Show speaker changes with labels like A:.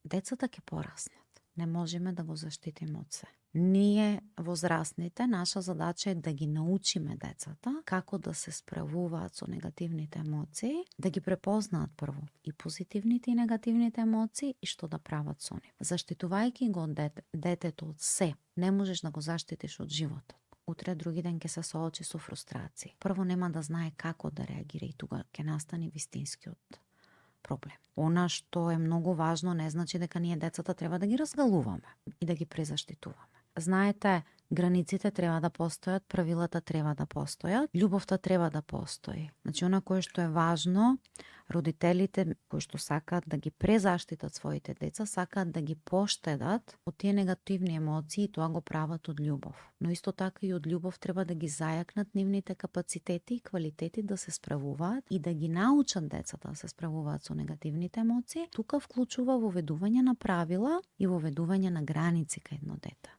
A: децата ќе пораснат. Не можеме да го заштитиме од се. Ние, возрастните, наша задача е да ги научиме децата како да се справуваат со негативните емоции, да ги препознаат прво и позитивните и негативните емоции и што да прават со нив. Заштитувајќи го детето од се, не можеш да го заштитиш од животот. Утре други ден ќе се соочи со фрустрации. Прво нема да знае како да реагира и тука ќе настане вистинскиот проблем. Она што е многу важно не значи дека ние децата треба да ги разгалуваме и да ги презаштитуваме. Знаете, границите треба да постојат, правилата треба да постојат, љубовта треба да постои. Значи, она кое што е важно, родителите кои што сакаат да ги презаштитат своите деца, сакаат да ги поштедат од тие негативни емоции и тоа го прават од љубов. Но исто така и од љубов треба да ги зајакнат нивните капацитети и квалитети да се справуваат и да ги научат децата да се справуваат со негативните емоции. Тука вклучува воведување на правила и воведување на граници кај едно дете.